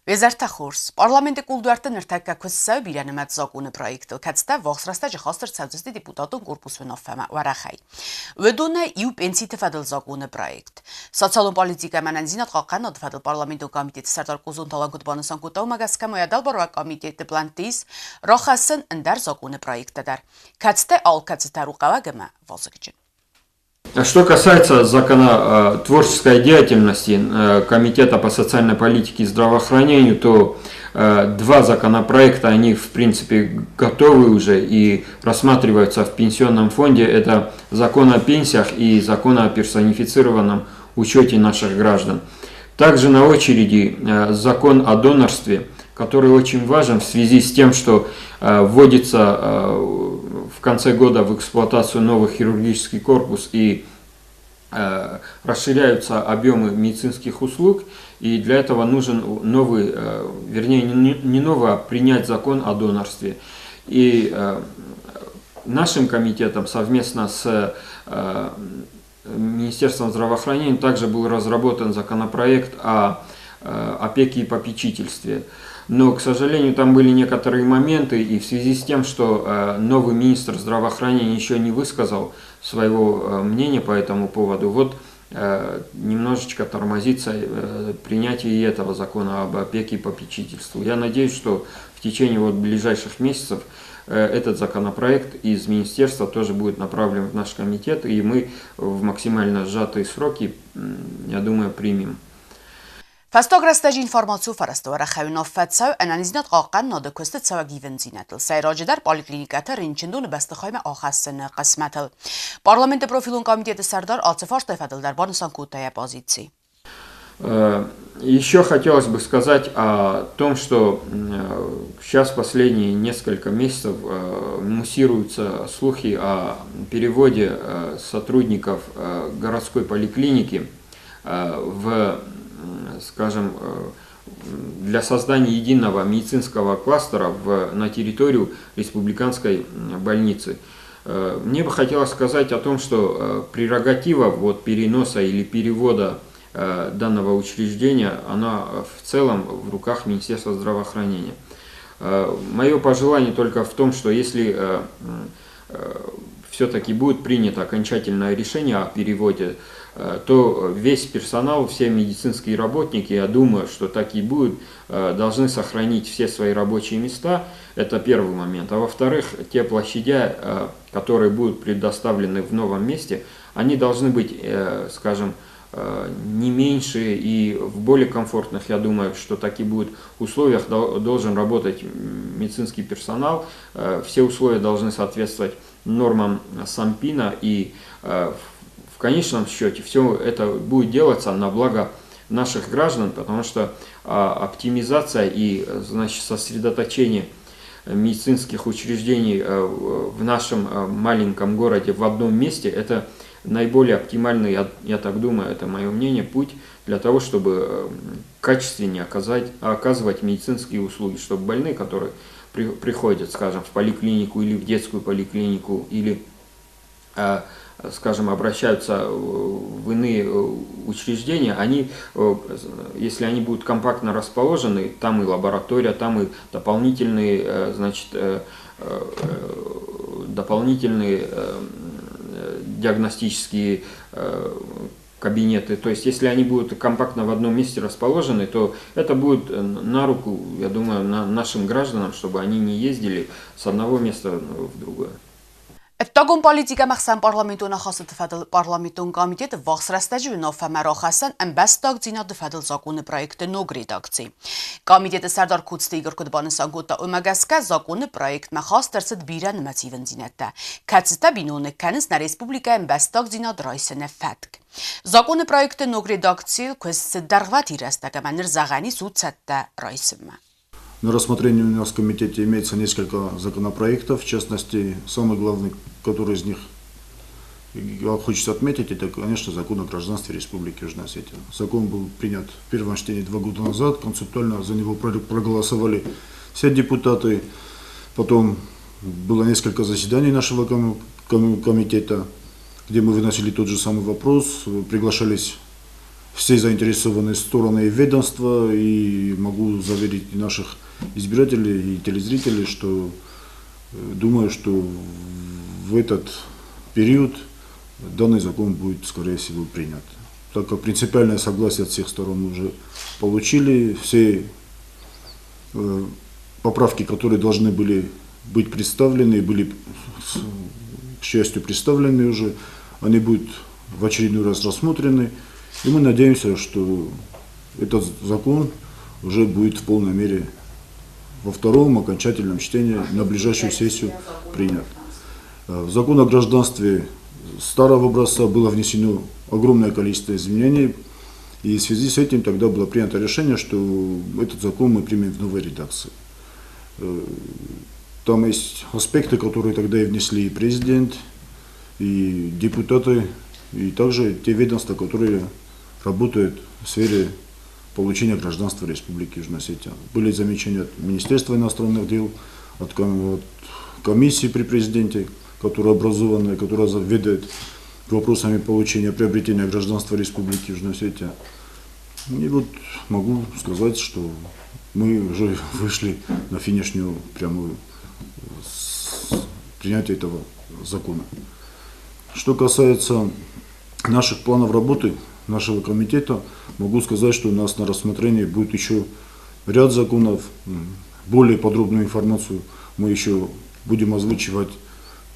Уе зӕртӕ хорз. Парламенты кулдуӕртты ныртӕккӕ куыст цӕуы бирӕнымӕц закъоны проектыл, кӕцытӕ ввахс рӕстӕджы хаст ӕрцӕудзысты депутатон корпусы уынаффӕмӕ уӕрӕхӕй. Уыдонӕй иу пенситы фӕдыл закъоны проект. Социалон политикӕ ӕмӕ ӕнӕниздзинад хъахъхъӕнынады фӕдыл парламентон комитеты сӕрдар Къозонты Алан куыд банысан кодта, уымӕ гӕсгӕ ма йӕ дӕлбаруӕг комитеты плӕнтты ис рахӕссын ӕндӕр закъоны проекттӕ дӕр, кӕцытӕй алкӕцытӕр у хъӕуӕг ӕмӕ вазыгджын. Что касается законотворческой деятельности Комитета по социальной политике и здравоохранению, то два законопроекта, они в принципе готовы уже и рассматриваются в пенсионном фонде. Это закон о пенсиях и закон о персонифицированном учете наших граждан. Также на очереди закон о донорстве, который очень важен в связи с тем, что вводится в конце года в эксплуатацию новый хирургический корпус и расширяются объемы медицинских услуг, и для этого нужен новый, вернее, не новый, а принять закон о донорстве. И нашим комитетом совместно с Министерством здравоохранения также был разработан законопроект о опеке и попечительстве. Но, к сожалению, там были некоторые моменты, и в связи с тем, что новый министр здравоохранения еще не высказал своего мнения по этому поводу, вот немножечко тормозится принятие и этого закона об опеке и попечительстве. Я надеюсь, что в течение вот ближайших месяцев этот законопроект из министерства тоже будет направлен в наш комитет, и мы в максимально сжатые сроки, я думаю, примем. Фӕстаг рӕстӕджы информацион фӕрӕзты уӕрӕхӕй уынаффӕ цӕуы ӕнӕниздзинад хъахъхъӕнынады куысты цӕуӕг ивындзинӕдтыл, сӕйраджыдӕр поликлиникӕты рынчындоны бӕстыхаймӕ ахӕссыны хъысмӕтыл. Парламенты профилон комитеты сӕрдар ацы фарстайы фӕдыл дӕр банысан кодта йӕ позици. Еще хотелось бы сказать о том, что сейчас последние несколько месяцев муссируются слухи о переводе сотрудников городской поликлиники в, скажем, для создания единого медицинского кластера на территорию республиканской больницы. Мне бы хотелось сказать о том, что прерогатива вот переноса или перевода данного учреждения, она в целом в руках Министерства здравоохранения. Мое пожелание только в том, что если все-таки будет принято окончательное решение о переводе, то весь персонал, все медицинские работники, я думаю, что так и будет, должны сохранить все свои рабочие места. Это первый момент. А во-вторых, те площадя, которые будут предоставлены в новом месте, они должны быть, скажем, не меньше и в более комфортных, я думаю, что так и будет, условиях должен работать медицинский персонал. Все условия должны соответствовать нормам СанПиНа, и в конечном счете все это будет делаться на благо наших граждан, потому что оптимизация и, значит, сосредоточение медицинских учреждений в нашем маленьком городе в одном месте – это наиболее оптимальный, я так думаю, это мое мнение, путь для того, чтобы качественнее оказывать медицинские услуги, чтобы больные, которые приходят, скажем, в поликлинику или в детскую поликлинику, или, скажем, обращаются в иные учреждения, они, если они будут компактно расположены, там и лаборатория, там и дополнительные, значит, дополнительные диагностические кабинеты. То есть, если они будут компактно в одном месте расположены, то это будет на руку, я думаю, нашим гражданам, чтобы они не ездили с одного места в другое. Ӕддагон политикӕ ӕмӕ ӕхсӕнпарламентон ахастыты фӕдыл парламентон комитет ввахс рӕстӕджы уынаффӕмӕ рахӕсдзӕн ӕмбӕстагдзинады фӕдыл закъоны проекты ног редакци. Комитеты сӕрдар Коцты Игорь куыд банысан кодта, уымӕ гӕсгӕ закъоны проектмӕ хаст ӕрцыд бирӕнымӕц ивындзинӕдтӕ, кӕцытӕ биноныг кӕнынц нӕ республикӕйы ӕмбӕстагдзинад райсыны фӕтк. Закъоны проекты ног редакцийыл куыст цыд дӕргъвӕтин рӕстӕг ӕмӕ ныр зӕгъӕн ис у цӕттӕ райсынмӕ. На рассмотрении у нас в комитете имеется несколько законопроектов, в частности, самый главный, который из них хочется отметить, это, конечно, закон о гражданстве Республики Южная Осетия. Закон был принят в первом чтении 2 года назад, концептуально за него проголосовали все депутаты. Потом было несколько заседаний нашего комитета, где мы выносили тот же самый вопрос, приглашались все заинтересованные стороны и ведомства, и могу заверить наших избирателей и телезрителей, что думаю, что в этот период данный закон будет, скорее всего, принят. Так как принципиальное согласие от всех сторон мы уже получили, все поправки, которые должны были быть представлены, были, к счастью, представлены уже, они будут в очередной раз рассмотрены. И мы надеемся, что этот закон уже будет в полной мере во втором окончательном чтении на ближайшую сессию принят. В закон о гражданстве старого образца было внесено огромное количество изменений, и в связи с этим тогда было принято решение, что этот закон мы примем в новой редакции. Там есть аспекты, которые тогда и внесли и президент, и депутаты, и также те ведомства, которые работают в сфере получения гражданства Республики Южная Осетия. Были замечания от Министерства иностранных дел, от комиссии при президенте, которая образована, которая заведует вопросами получения, приобретения гражданства Республики Южная Осетия. И вот могу сказать, что мы уже вышли на финишную прямую принятия этого закона. Что касается наших планов работы, нашего комитета, могу сказать, что у нас на рассмотрении будет еще ряд законов. Более подробную информацию мы еще будем озвучивать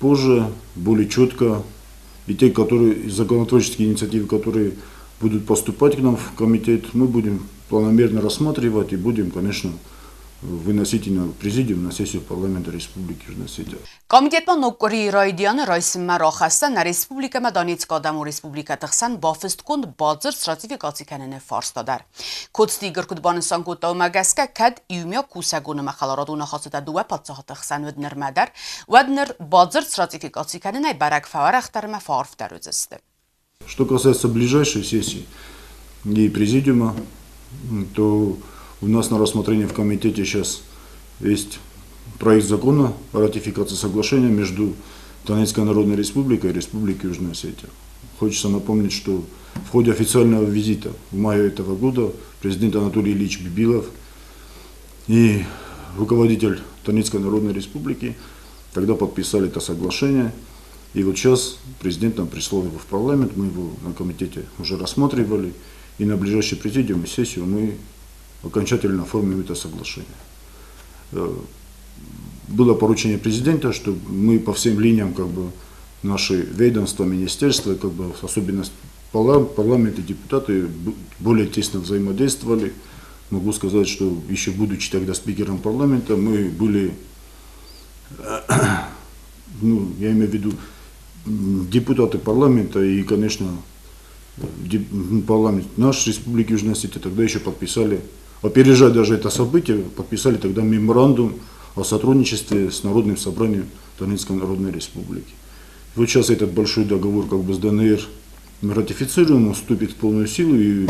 позже, более четко. И те, которые, законотворческие инициативы, которые будут поступать к нам в комитет, мы будем планомерно рассматривать и будем, конечно, выносить на президиум, на сессию парламента Республики Южная Осетия. Комитетма ног къуырийы райдианы райсынмӕ рахӕссӕн республикӕ ӕмӕ Донецкы Адӕмон Республикӕты хсӕн бафыстгонд бадзырд сратификаци кӕныны фарста дӕр. Коцты Игорь куыд банысан кодта, уымӕ гӕсгӕ кӕд иумиаг кусӕгон ӕмӕ хӕларадон ахастытӕ дыууӕ паддзахады хсӕн уыд нырмӕ дӕр, уӕд ныр бадзырд сратификаци кӕнынӕй бӕрӕг фӕуӕрӕхдӕр ӕмӕ фӕарфдӕр уыдзысты. Что касается ближайшей сессии и президиума, то у нас на рассмотрении в комитете сейчас есть проект закона о ратификации соглашения между Донецкой Народной Республикой и Республикой Южная Осетия. Хочется напомнить, что в ходе официального визита в мае этого года президент Анатолий Ильич Бибилов и руководитель Донецкой Народной Республики тогда подписали это соглашение. И вот сейчас президент нам прислал его в парламент, мы его на комитете уже рассматривали, и на ближайший президиум и сессию мы окончательно оформим это соглашение. Было поручение президента, чтобы мы по всем линиям, как бы, наши ведомства, министерства, как бы, особенно парламент и депутаты, более тесно взаимодействовали. Могу сказать, что еще будучи тогда спикером парламента, мы были, ну, я имею в виду, депутаты парламента и, конечно, парламент наш Республики Южная Осетия тогда еще подписали, опережая даже это событие, подписали тогда меморандум о сотрудничестве с Народным собранием Донецкой Народной Республики. Вот сейчас этот большой договор как бы с ДНР мы ратифицируем, он вступит в полную силу, и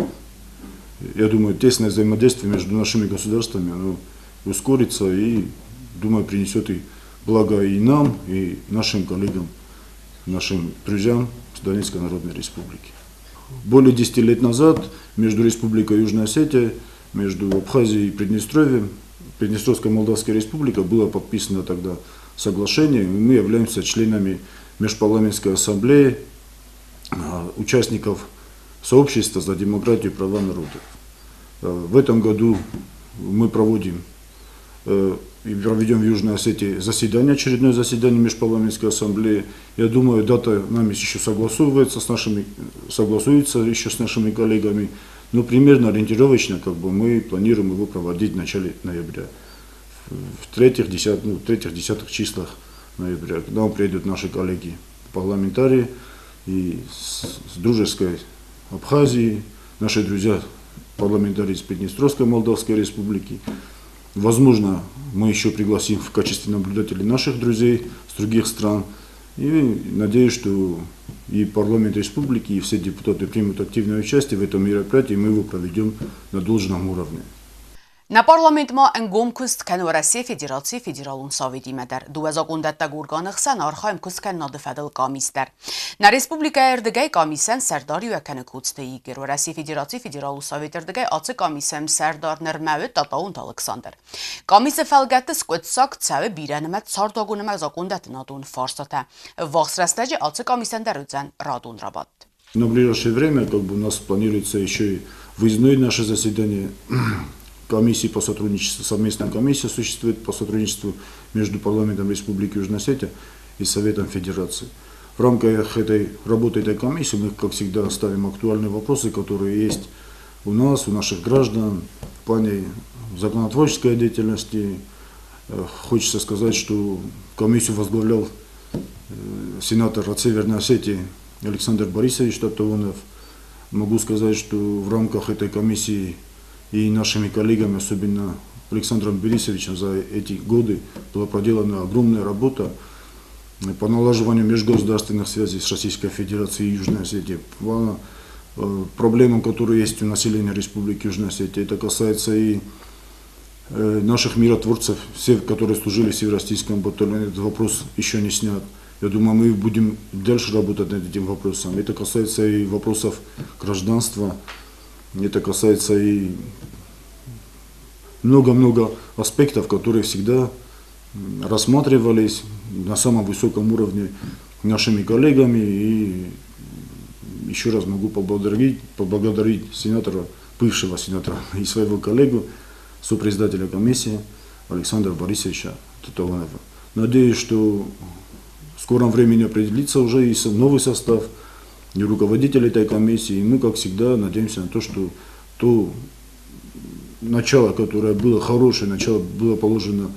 я думаю, тесное взаимодействие между нашими государствами оно ускорится и, думаю, принесет и благо и нам, и нашим коллегам, нашим друзьям с Донецкой Народной Республики. Более 10 лет назад между Республикой Южная Осетия, между Абхазией и Приднестровьем, Приднестровская Молдавская Республика, было подписано тогда соглашение, и мы являемся членами Межпарламентской ассамблеи, участников сообщества за демократию и права народов. В этом году мы проводим и проведем в Южной Осетии заседание, очередное заседание Межпарламентской ассамблеи. Я думаю, дата нами еще согласуется с нашими, согласуется еще с нашими коллегами, но примерно ориентировочно как бы, мы планируем его проводить в начале ноября, в третьих, десят, ну, третьих, десятых числах ноября. К нам приедут наши коллеги парламентарии и с дружеской Абхазии, наши друзья парламентарии из Приднестровской Молдавской Республики. Возможно, мы еще пригласим в качестве наблюдателей наших друзей с других стран. И надеюсь, что и парламент республики, и все депутаты примут активное участие в этом мероприятии, и мы его проведем на должном уровне. Нӕ парламент ма ӕнгом куыст кӕны Уӕрӕсейы Федерацийы Федералон Советимӕ дӕр. Дыууӕ закъондӕттӕг органы хсӕн архайӕм куыст кӕнынады фӕдыл къамис дӕр. Нӕ республикӕйы ӕрдыгӕй къамисӕн сӕрдариуӕг кӕны Коцты Игорь. Уӕрӕсейы Федерацийы Федералон Советы ӕрдыгӕй ацы къамисӕн сӕрдар нырмӕ уыд Татаонты Алыксандр. Къамисы фӕлгӕтты скъуыддзаг цӕуы бирӕнымӕц цардуагон ӕмӕ закъондӕттынадон фарстатӕ. Ӕввахс рӕстӕджы ацы къамисӕн дӕр уыдзӕн радон рабадт. На ближайшее время как бы, у нас планируется еще и выездное наше заседание комиссии по сотрудничеству. Совместная комиссия существует по сотрудничеству между парламентом Республики Южная Осетия и Советом Федерации. В рамках этой работы этой комиссии мы, как всегда, ставим актуальные вопросы, которые есть у нас, у наших граждан в плане законотворческой деятельности. Хочется сказать, что комиссию возглавлял сенатор от Северной Осетии Александр Борисович Татаонов. Могу сказать, что в рамках этой комиссии и нашими коллегами, особенно Александром Борисовичем, за эти годы была проделана огромная работа по налаживанию межгосударственных связей с Российской Федерацией и Южной Осетией, по проблемам, которые есть у населения Республики Южная Осетия. Это касается и наших миротворцев, все, которые служили в Североосетинском батальоне, этот вопрос еще не снят. Я думаю, мы будем дальше работать над этим вопросом. Это касается и вопросов гражданства, это касается и много-много аспектов, которые всегда рассматривались на самом высоком уровне нашими коллегами. И еще раз могу поблагодарить сенатора, бывшего сенатора и своего коллегу, сопредседателя комиссии Александра Борисовича Татаонова. Надеюсь, что в скором времени определится уже и новый состав, и руководитель этой комиссии. И мы, как всегда, надеемся на то, что то начало, которое было хорошее, начало было положено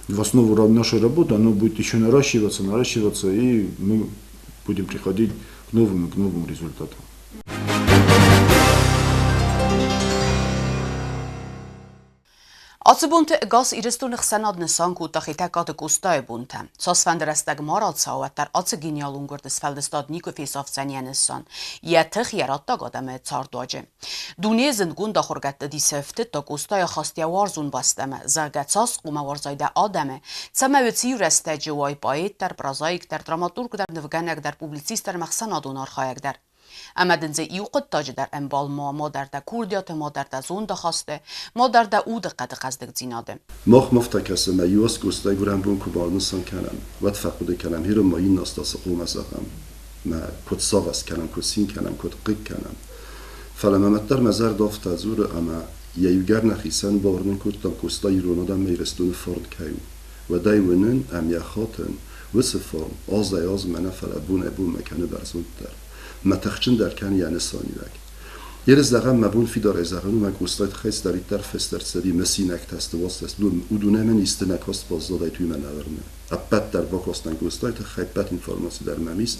в основу нашей работы, оно будет еще наращиваться, наращиваться, и мы будем приходить к новым и к новым результатам. Ацы бонты ӕгас Ирыстоны хсӕнад нысан кодта Хетӕгкаты Къостайы бонтӕ. Цасфӕнды рӕстӕг ма рацӕуа, уӕддӕр ацы гениалон гуырды сфӕлдыстад никуы фесафдзӕн йӕ нысан, йӕ тых, йӕ раттӕг адӕмы цардуаджы. Дунейы зындгонд ахуыргӕндты дисы ӕфтыдта Къостайы ахаст йӕ уарзон бӕстӕмӕ, зӕгъгӕ, цас хъуамӕ уарзай дӕ адӕмы, цӕмӕй уыцы иу рӕстӕджы уай поэт дӕр, прозаик дӕр, драматург дӕр, нывгӕнӕг дӕр, публицист дӕр ӕмӕ ӕхсӕнадон архайӕг дӕр. Ӕмӕ дын дзы иу хъуыддаджы дӕр ӕмбал ма ма дӕр дӕ курдиаты, ма дӕр дӕ зондахасты, ма дӕр дӕ удыхъӕды хъӕздыгдзинады. Мах мафта кӕсӕм, ӕмӕ иу аз Къостайы гуырӕн бон куы банысан кӕнӕм, уӕд фӕхъуыды кӕнӕм, Ирон ма иннӕ аз та цы хъуамӕ зӕгъӕм, мӕ куыд сагъӕс кӕнӕм, куыд цин кӕнӕм, куыд хъыг кӕнӕм. Фӕлӕ мӕм ӕддӕр мӕ зӕрдӕ афтӕ дзуры, ӕмӕ йӕ иугӕр нӕхицӕн бауырнын кодтам, Къоста ирон адӕммӕ Ирыстоны фарн кӕй у, уӕд ӕй уынын ӕм йӕ хатын, уыцы фарн азӕй-азмӕ нӕ, фӕлӕ бонӕй-бонмӕ кӕны бӕрзонддӕр. Мӕ тыхджындӕр кӕны йӕ нысаниуӕг. Ерыс зӕгъӕм, мӕ бон фидарӕй зӕгъын у, мӕ Къостай тыххӕй цыдӕриддӕр фестӕрцӕди мысинӕгтӕ сты, уацтӕ сты, уыдонӕн исты нӕ каст баззадаид, уый мӕ нӕ уырны. Ӕппӕт дӕр бакастӕн Къостай тыххӕй, ӕппӕт информаци дӕр мӕм ис.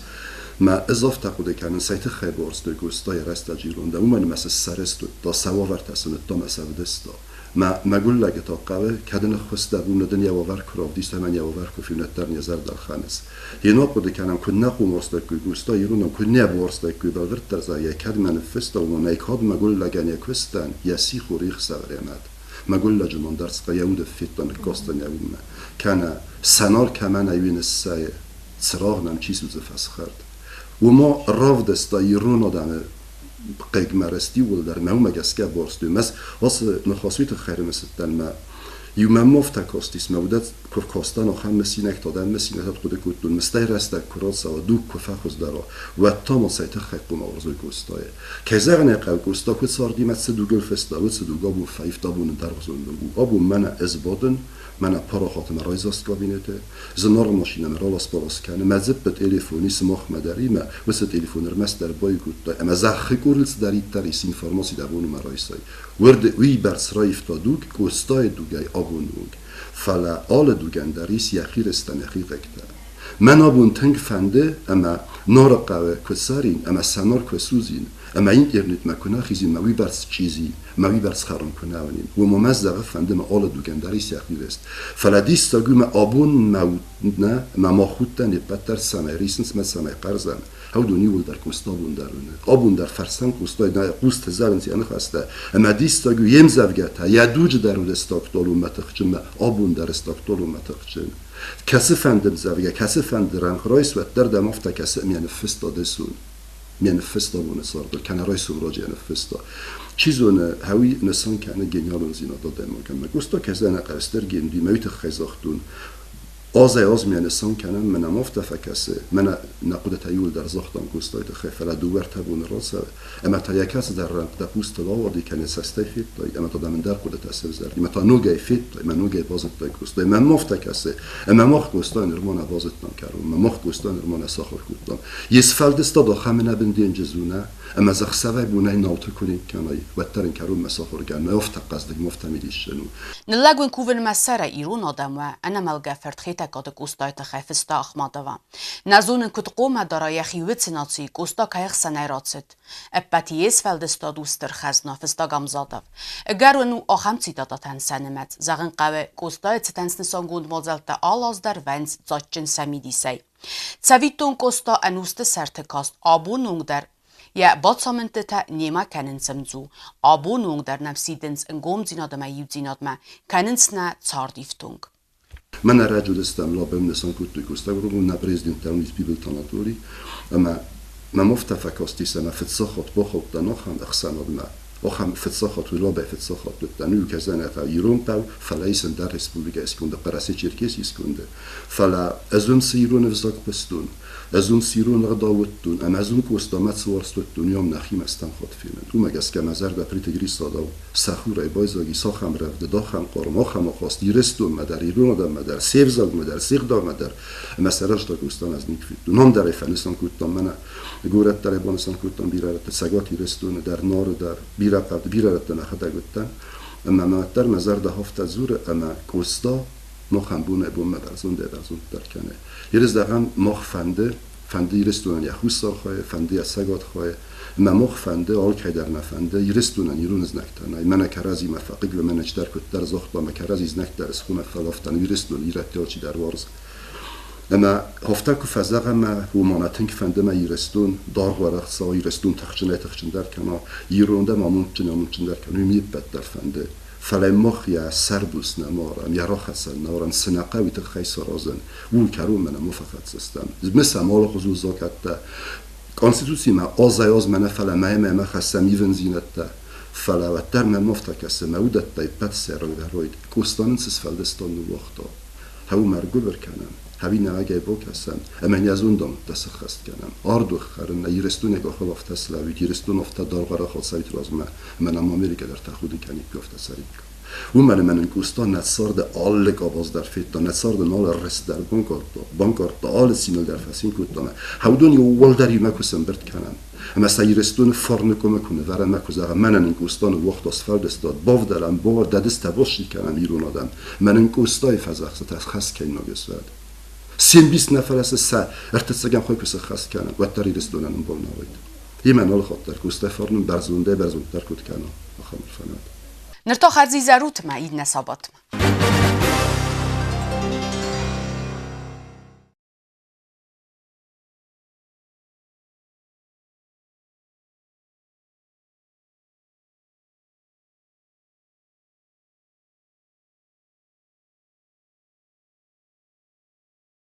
Мӕ ӕз афтӕ хъуыды кӕнын, цӕй тыххӕй барстой Къостайы рӕстӕджы ирон дӕ, уымӕн ӕмӕ сӕ сӕрыстуыдта, сӕ уавӕртӕ сын уыдта мӕ сӕ вдыста. Мӕ мӕгуыллӕгы та хъӕуы, кӕд ын ӕххуыс дӕ бон дын йӕ уавӕр куы равдиса ӕмӕ йӕ уавӕр куы фенӕддӕр не зӕрдӕлхӕныс. Йе хъуыды кӕнӕм, куыд нӕ хъомарстаиккой Къоста иронау, куыд нӕ буарстаиккой бӕлвырддӕр зӕгъгӕ, кӕд мӕ ныффыста, уымӕн ӕй кад мӕгуыллӕгӕн йӕ куыстӕн, йӕ сихор ихсӕвӕрӕмӕд. Мӕгуыллӕджы ном дӕр цыхъа йӕ уды федта, ныккастӕн йӕ удмӕ. Кӕнӕ сӕнар кӕмӕн ӕй ныссӕйы, цырагъ нӕм чи судзы фӕсхӕрд. Уыма равдыста ирон адӕмы хъыгмӕрӕст иууылдӕр, мӕ уымӕ гӕсгӕ барстой. Мӕ ацы ныхас уый тыххӕй ӕрымысыдтӕн, мӕ иу мӕм афтӕ кастис, мӕ удӕт куы кастӕн, ахӕм мысинӕгтӕ, адӕм мысинӕгтӕ хъуыды кодтон, мыстӕй рӕстӕг куы рацӕуа, дуг куы фӕхуыздӕр уа, уӕд та ма цӕй тыххӕй хъуамӕ уарзой Къостайы. Кӕй зӕгъын ӕй хъӕуы, Къоста куыд царди мӕ цы дугыл фыста, уыцы дуг абон фӕивта, абоны дӕргъдзон дуг у. Абон мӕнӕ ӕз бадын, мӕнӕ парахат ӕмӕ райдзаст кабинеты, зынаргъ машинӕмӕ ралас-балас кӕны, мӕ дзыппы телефон и сымахмӕ дӕр и мӕ уыцы телефон ӕрмӕстдӕр байкодтай ӕмӕ зӕххы къорыл цыдӕриддӕр ис информаци дӕ бон уымӕ райсай. Уырды уыйбӕрц раивта дуг, Къостайы дугӕй абоны онг. Фӕлӕ алы дугӕн дӕр ис йӕхи рыстӕн йӕхи хъыгтӕ. Мӕн абон тынг фӕнды, ӕмӕ Нарыхъӕуы куы цӕрин ӕмӕ сӕнар куы судзин, Ӕмӕ интернетмӕ куы нӕ хизин, мӕ уыйбӕрц чъизи, мӕ уыйбӕрц хӕрам куы нӕ уынин. Уым мӕ зӕгъы, фӕнды мӕ алы дугӕн дӕр ис йӕхи рест. Фӕлӕ диссаг у, мӕ абон мӕ уд нӕ, мӕ мах удтӕ не ппӕт дӕр цӕмӕй рисынц мӕ цӕмӕй хъӕрзӕм, уыдон иууылдӕр Къоста абон дӕр уыны. Абон дӕр фӕрсӕм Къостайы нӕ хъусты зӕгъынц йӕ ныхӕстӕ. Ӕмӕ диссаг у, йе мдзӕвгӕтӕ йӕ дуджы дӕр уыдысты актуалон мӕ тыхджын, мӕ абон дӕр сты актуалон мӕ тыхджын. Кӕцыфӕнды ӕмдзӕвгӕ, кӕцыфӕнды рӕнхъ райс, уӕддӕр дӕм афтӕ кӕсы, ӕмӕ йӕ ныффыста дысон. Ме ныффыста боны цардыл, кӕнӕ райсом раджы йӕ ныффыста. Чи зоны, хӕуи нысан кӕны гениалондзинад адӕймагӕн. Мӕ Къоста кӕсы ӕнӕкъӕрцдӕр генди, мӕ уый тыххӕй загътон. Азӕй-азмӕ нысан кӕнӕм, мӕнӕ ма афтӕ фӕкӕсы, мӕнӕ нӕ хъуыдытӕ иууылдӕр загътам Къостайы тыххӕй, фӕлӕ дыууӕ-ӕртӕ боны рацӕуы, ӕмӕ та йӕ кӕцыдӕр рӕнхъ дӕ хъустыл ауади кӕнӕ цӕстӕй федтай, ӕмӕ та дӕм ӕндӕр хъуыдытӕ сӕвзӕрди, ӕмӕ та ногӕй федтай, ӕмӕ ногӕй базыдтай Къостайы. Мӕнмӕ афтӕ кӕсы, ӕмӕ мах Къостайы нырма нӕ базыдтам кӕронмӕ, мах Къостайы нырма нӕ сахуыр кодтам. Йе сфӕлдыстад ахӕм ӕнӕбын денджыз у, нӕ? Ӕмӕ дзы ӕхсӕвӕй-бонӕй науты куы ленк кӕнай, уӕддӕр ын кӕронмӕ сахуыргӕ нӕ, афтӕ хъӕздыг ма афтӕ мидисджын у. Ныллӕг уын кувынмӕ сӕрӕй ирон адӕммӕ ӕнӕмӕлгӕ фырт Хетӕгкаты Къостайы тыххӕй фыста Ахматова. Нӕ зонын, куыд хъомӕ дара йӕхи уыцы нацийы Къоста кӕй ӕхсӕнӕй рацыд. Ӕппӕт йе сфӕлдыстад у стыр хӕзна, фыста Гамзатов. Ӕгӕрон у ахӕм цитататӕн сӕ нымӕц. Зӕгъын хъӕуы, Къостайы цытӕн снысангонд мадзӕлттӕ алы аз дӕр вӕййынц дзаджджын сӕ мидисӕй. Цӕвиттон, Къоста ӕнусты сӕрты каст абоны онг дӕр йӕ бацамындтытӕ немӕ кӕнынц ӕмдзу, абоны онг дӕр нӕм сидынц ӕнгомдзинад ӕмӕ иудзинадмӕ, кӕнынц нӕ цардифтонг. Мӕн ӕрӕджы уыдыстӕм Лабӕм нысан кодтой Костагуровыл нӕ президент Леонид Бибылты Анатолий ӕмӕ мӕм афтӕ фӕкастис, ӕмӕ фыццаг бахаудтӕн ахӕм ӕхсӕнадмӕ, ахӕм фыццаг хатт уый Лабӕй фыццаг хатт уыдтӕн, иу кӕсӕнӕтӕ ирон хъӕу, фӕлӕ ис ӕндӕр республикӕйы сконды, Хъӕрӕсе-Черкесийы сконды. Фӕлӕ ӕз уым цы ирон ӕвзаг хъуыстон, ӕз уым цы ирон ӕгъдау уыдтон ӕмӕ ӕз уым Къостамӕ цы уарзт уыдтон, уый ам нӕхимӕ стӕм хатт фенын. Уымӕ гӕсгӕ мӕ зӕрдӕ Плиты Грисадау сӕ хурӕй байдзаг и, цахӕм рӕвдыд, ахӕм хъарм, ахӕм ахаст Ирыстонмӕ дӕр, ирон адӕммӕ дӕр, се взагмӕ дӕр, се гъдаумӕ дӕр. Ӕмӕ сӕ рӕстӕг Къостан ӕз никуы федтон. Ном дӕр ӕй фӕнысан кодтам мӕнӕ горӕт дӕр ӕй банысан кодтам бирӕ рӕтты, Цӕгат Ирыстоны дӕр, Нары дӕр, бирӕ хъӕуты, бирӕ рӕтты мӕхӕдӕг уыдтӕн. Ӕмӕ мӕ уӕддӕр мӕ зӕрдӕ афтӕ дзуры, ӕмӕ Къоста махӕн бонӕй-бонмӕ бӕрзондӕй-бӕрзонддӕр кӕны. Иры зӕгъӕм, мах фӕнды, фӕнды Ирыстонӕн йӕ хуссар хайы, фӕнды йӕ цӕгат хайы, ӕмӕ мах фӕнды, алкӕй дӕр нӕ фӕнды, Ирыстонӕн ирон знӕгтӕ нӕй, мӕнӕ кӕрӕдзимӕ фӕхъыг мӕнӕ чидӕр куыддӕр загъта, ӕмӕ кӕрӕдзи знӕгтӕ дӕр схонӕг, фӕлӕ афтӕ Ирыстон ирӕтты алчидӕр уарзы. Ӕмӕ афтӕ куы фӕзӕгъӕм, ӕмӕ уымӕн тынг фӕнды мӕ Ирыстон даргъ уӕрӕх цӕуа, Ирыстон тыхджынӕй-тыхджындӕр кӕна, ирон дӕм амондджын-амондджындӕр кӕна, уый ме ппӕт дӕр фӕнды. Фӕлӕ мах йӕ сӕрбос нӕма арӕм, йӕ рахӕцӕн нӕ арӕм, цы нӕ хъӕуы, тыххӕй саразӕн, ууыл кӕронмӕ нӕма фӕхӕцдзыстӕм. Мысӕм алыхуызон закъӕттӕ. Конституцимӕ азӕй-азмӕ нӕ, фӕлӕ мӕймӕ хӕссӕм ивындзинӕдтӕ. Фӕлӕ уӕддӕр мӕм афтӕ кӕсы, мӕ уыдӕттӕй ппӕт сӕрӕгӕройд Къоста нын цы сфӕлдыстад ныууагъта, хъӕуы ӕргуыбыр кӕнӕм, ӕви нӕуӕгӕй бакӕсӕм ӕмӕ нӕ зондамындтӕ сӕххӕст кӕнӕм. Ардух хӕрын нӕ Ирыстонӕг ахуыр афтӕ слӕууид, Ирыстон афтӕ даргъ ацӕуид размӕ, ӕмӕ нӕм Америкӕ дӕр тӕхуды кӕниккой, афтӕ цӕриккой. Уымӕн ӕмӕ нын Къоста нӕ царды алы къабаз дӕр федта, нӕ царды алы рӕст дӕр банкъардта, алы циныл дӕр фӕцин кодта ӕмӕ уыдон иууылдӕр иумӕ куы сӕмбырд кӕнӕм, ӕмӕ сӕ Ирыстоны фарны къуымы куы нывӕрӕм ӕмӕ куы зӕгъӕм, мӕнӕ нын Къоста ныууагъта сфӕлдыстад, бавдӕлӕм, буар, дӕ дыстӕ басси кӕнӕм ирон адӕм, мӕ нын Къостайы фӕдзӕхстытӕ хӕсгӕйнаг ысуӕд. Се мбис нӕ фӕлӕ сӕ ӕртыццӕгӕм хой куы сӕххӕст кӕнӕм, уӕддӕр Ирыстонӕн ӕмбал нӕ уайд. Имӕ нал хатт Къостай фарнын бӕрзондӕй-бӕрзонддӕр куыд кӕна, ахӕм ӕрфӕнад. Ныр та хӕрзизӕр ут мӕ иннӕ сабатмӕ.